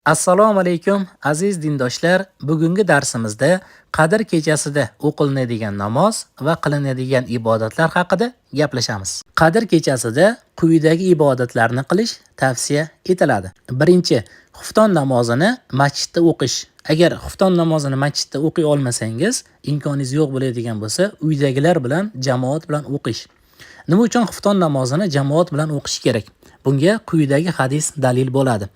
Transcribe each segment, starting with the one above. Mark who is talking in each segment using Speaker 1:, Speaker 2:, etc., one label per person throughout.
Speaker 1: Assalomu alaykum, aziz dindoshlar. Bugungi darsimizda Qadr kechasida o'qilinadigan namoz va qilinadigan ibodatlar haqida gaplashamiz. Qadr kechasida quyidagi ibodatlarni qilish tavsiya etiladi. Birinchi, xufton namozini masjidda o'qish. Agar xufton namozini masjidda o'qiy olmasangiz, imkoningiz yo'q bo'ladigan bo'lsa, uydagilar bilan jamoat bilan o'qish. Nima uchun xufton namozini jamoat bilan o'qish kerak? Bunga quyidagi hadis dalil bo'ladi.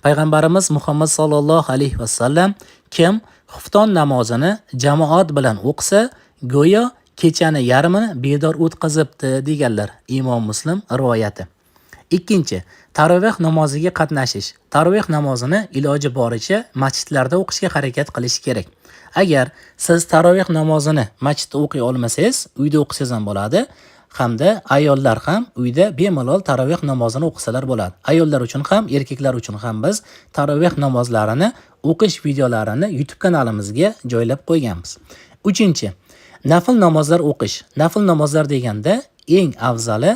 Speaker 1: Payg'ambarimiz Muhammad sollallohu alayhi vasallam: "Kim xufton namozini jamoat bilan o'qisa, go'yo kechani yarmini bedor o'tkazibdi", deganlar. Imom Muslim rivoyati. Ikkinchi, taroveh namoziga qatnashish. Taroveh namozini iloji boricha masjidlarda o'qishga harakat qilish kerak. Agar siz taroveh namozini masjidda o'qiy olmasangiz, uyda o'qisangiz ham bo'ladi. Hamda ayollar ham uyda bemalol taroveh namozini o'qisalar bo'ladi. Ayollar uchun ham, erkaklar uchun ham biz taroveh namozlarini o'qish videolarini YouTube kanalimizga joylab qo'yganmiz. Uchinchi, nafl namozlar o'qish. Nafl namozlar deganda eng afzali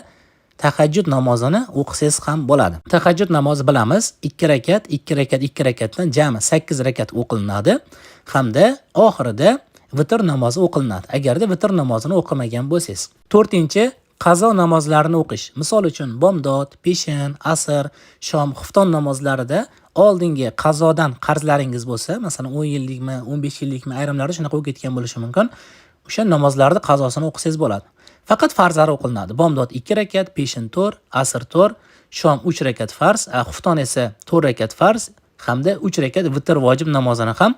Speaker 1: tahajjud namozini o'qisangiz ham bo'ladi. Tahajjud namozi bilamiz, 2 rakat, 2 rakat, 2 rakatdan jami 8 rakat o'qilinadi hamda oxirida vitr namozi o'qilinadi. Agarda vitr namozini o'qimagan bo'lsangiz. To'rtinchi, qazo namozlarini o'qish. Misol uchun, bomdod, peshin, asr, shom, xufton namozlarida oldingi qazodan qarzlaringiz bo'lsa, masalan, 10 yillikmi, 15 yillikmi, ayrimlarda shunaqa bo'lib ketgan bo'lishi mumkin. O'sha namozlarni qazosini o'qisangiz bo'ladi. Faqat farzlari o'qilinadi. Bomdod 2 rakat, peshin 4, asr 4, shom 3 rakat farz, xufton esa 4 rakat farz hamda 3 rakat vitr vojib namozini ham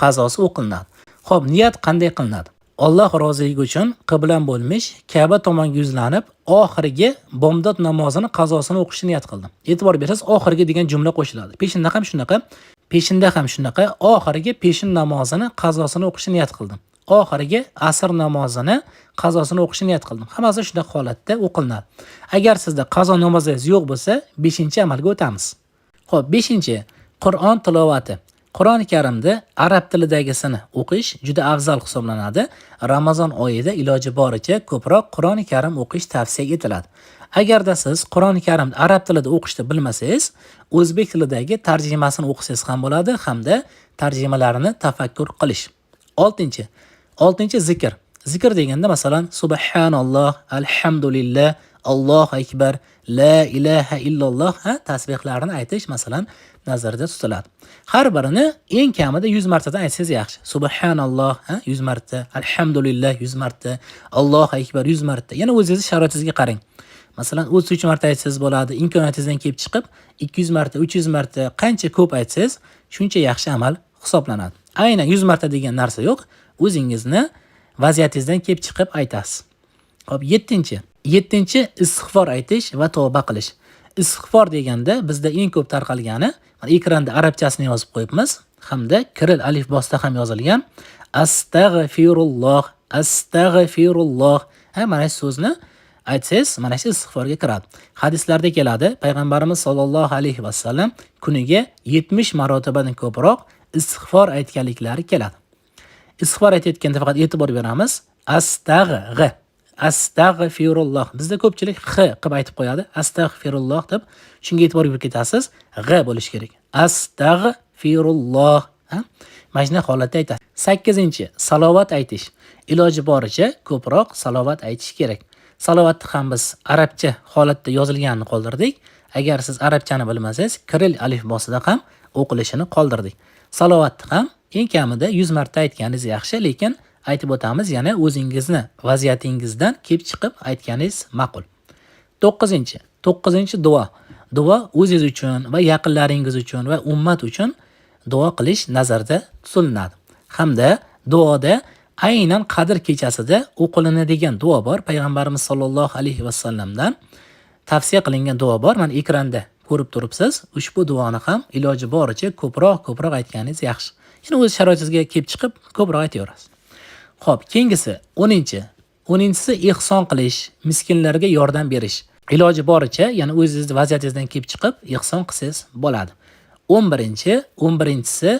Speaker 1: qazosi o'qilinadi. Xo'p, niyat qanday qilinadi? Alloh roziligi uchun qiblam bo'lmish Ka'ba tomonga yuzlanib, oxirgi bomdod namozini qazosini o'qishni niyat qildim. E'tibor bersangiz, oxirgi degan jumla qo'shiladi. Peshinda ham shunaqa, peshinda ham shunaqa, oxirgi peshin namozini qazosini o'qishni niyat qildim. Oxirgi asr namozini qazosini o'qishni niyat qildim. Hammasi shunaqa holatda o'qilinadi. Agar sizda qazo namozingiz yo'q bo'lsa, 5-amalga o'tamiz. Xo'p, 5-, Qur'on tilovati. Qur'oni Karimda arab tilidagisini o'qish juda afzal hisoblanadi. Ramazon oyida iloji boricha ko'proq Qur'oni Karim o'qish tavsiya etiladi. Agarda siz Qur'oni Karimni arab tilida o'qishni bilmasangiz, o'zbek tilidagi tarjimasini o'qisangiz ham bo'ladi hamda tarjimalarini tafakkur qilish. 6. 6 zikr. Zikr deganda masalan subhanalloh, alhamdulillah, Allohu akbar, la ilaha illalloh, ha, tasbihlarni aytish masalan nazarda tutiladi. Har birini eng kamida 100 martadan aytsangiz yaxshi. Subhanalloh, ha, 100 marta, alhamdulillah 100 marta, Allohu akbar 100 marta. Yana o'zingiz sharoitingizga qarang. Masalan, 33 marta aytsangiz bo'ladi, imkoniyatingizdan kelib chiqib 200 marta, 300 marta, qancha ko'p aytsangiz, shuncha yaxshi amal hisoblanadi. Aynan 100 marta degan narsa yo'q, o'zingizni vaziyatingizdan kelib chiqib aytasiz. Xo'p, 7. 7 istig'for aytish va tavba qilish. Istig'for deganda bizda eng ko'p tarqalgani, mana ekranda arabchasini yozib qo'yibmiz hamda kiril alifbosida ham yozilgan astag'firulloh, astag'firulloh. Ha, mana shu so'zni aytsangiz, mana shu istig'forga kiradi. Hadislarda keladi, payg'ambarimiz sollallohu alayhi vasallam kuniga 70 marotabadan ko'proq istig'for aytganliklari keladi. Istig'for aytayotganda faqat e'tibor beramiz. Astag'g'i, astag'firulloh. Bizda ko'pchilik x qilib aytib qo'yadi. Astag'firulloh deb, shunga e'tibor berib ketasiz. G'G bo'lishi kerak. Astag'firulloh. Ha? Mana shunday holatda aytasiz. 8. Salovat aytish. Iloji boricha ko'proq salovat aytish kerak. Salovatni ham biz arabcha holatda yozilganini qoldirdik. Agar siz arabchani bilmasangiz, kiril alifbosida ham o'qilishini qoldirdik. Salovatni ham eng kamida 100 marta aytganingiz yaxshi, lekin aytib o'tamiz, yana o'zingizni vaziyatingizdan kelib chiqib aytganingiz ma'qul. 9. 9 duo. Duo o'zingiz uchun va yaqinlaringiz uchun va ummat uchun duo qilish nazarda tutiladi. Hamda duoda aynan Qadr kechasida o'qilinadigan duo bor. Payg'ambarimiz sollallohu alayhi vasallamdan tavsiya qilingan duo bor. Mana ekranda ko'rib turibsiz. Ushbu duoni ham iloji boricha ko'proq aytganingiz yaxshi. Yana o'z sharoitingizga kelib chiqib ko'proq aytaverasiz. Xo'p, keyingisi 10. 10-si ehson qilish, miskinlarga yordam berish. Iloji boricha, ya'ni o'zingiz vaziyatingizdan kelib chiqib ehson qilsangiz bo'ladi. 11. 11-si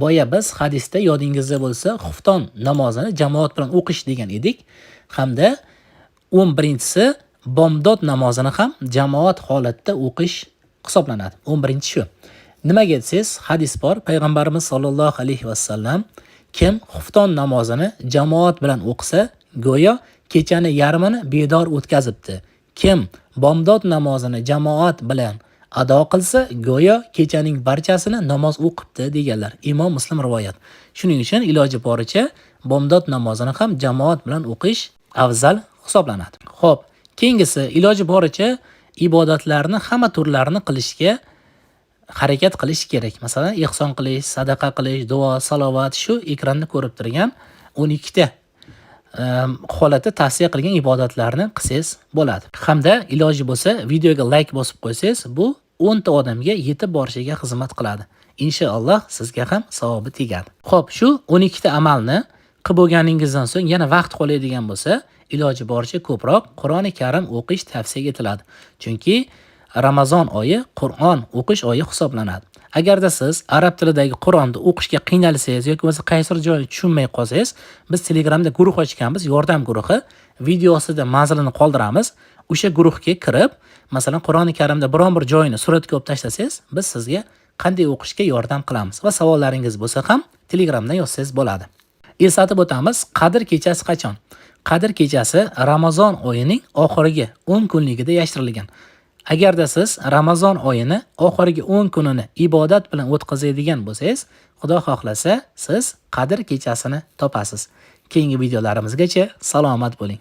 Speaker 1: boya biz hadisda yodingizda bo'lsa, xufton namozini jamoat bilan o'qish degan edik. Hamda 11-si bomdod namozini ham jamoat holatda o'qish hisoblanadi. 11-shu. Nimaga desangiz, hadis bor. Payg'ambarimiz sollallohu alayhi vasallam kim xufton namozini jamoat bilan o'qisa, go'yo kechani yarmini bedor o'tkazibdi. Kim bomdod namozini jamoat bilan ado qilsa, go'yo kechaning barchasini namoz o'qibdi deganlar. Imom Muslim rivoyat. Shuning uchun iloji boricha bomdod namozini ham jamoat bilan o'qish afzal hisoblanadi. Xo'p, keyingisi iloji boricha ibodatlarni hamma turlarini qilishga harakat qilish kerak. Masalan, ehson qilish, sadaqa qilish, duo, salovat, shu ekranda ko'rib turgan 12 ta holatda tavsiya qilgan ibodatlarni qilsangiz bo'ladi. Hamda iloji bo'lsa videoga like bosib qo'ysangiz, bu 10 ta odamga yetib borishiga xizmat qiladi. Inshaalloh sizga ham savobi tegadi. Xo'p, shu 12 ta amalni qilib bo'lganingizdan so'ng yana vaqt qoladigan bo'lsa, iloji boricha ko'proq Qur'oni Karim o'qish tavsiya etiladi. Chunki Ramazon oyi Qur'on o'qish oyi hisoblanadi. Agarda siz arab tilidagi Qur'onni o'qishga qiynalsangiz yoki bo'lmasa qaysidir joyini tushunmay qolsangiz, biz Telegramda guruh ochganmiz, yordam guruhi. Video ostida manzilini qoldiramiz. O'sha guruhga kirib, masalan, Qur'oni Karimda biron bir joyini suratga olib tashlasangiz, biz sizga qanday o'qishga yordam qilamiz va savollaringiz bo'lsa ham Telegramdan yozsangiz bo'ladi. Eslatib o'tamiz, Qadr kechasi qachon? Qadr kechasi Ramazon oyining oxirgi 10 kunligida yashirilgan. Agarda siz Ramazon oyini oxirgi 10 kunini ibodat bilan o'tkazadigan bo'lsangiz, Xudo xohlasa, siz Qadr kechasini topasiz. Keyingi videolarimizgacha salomat bo'ling.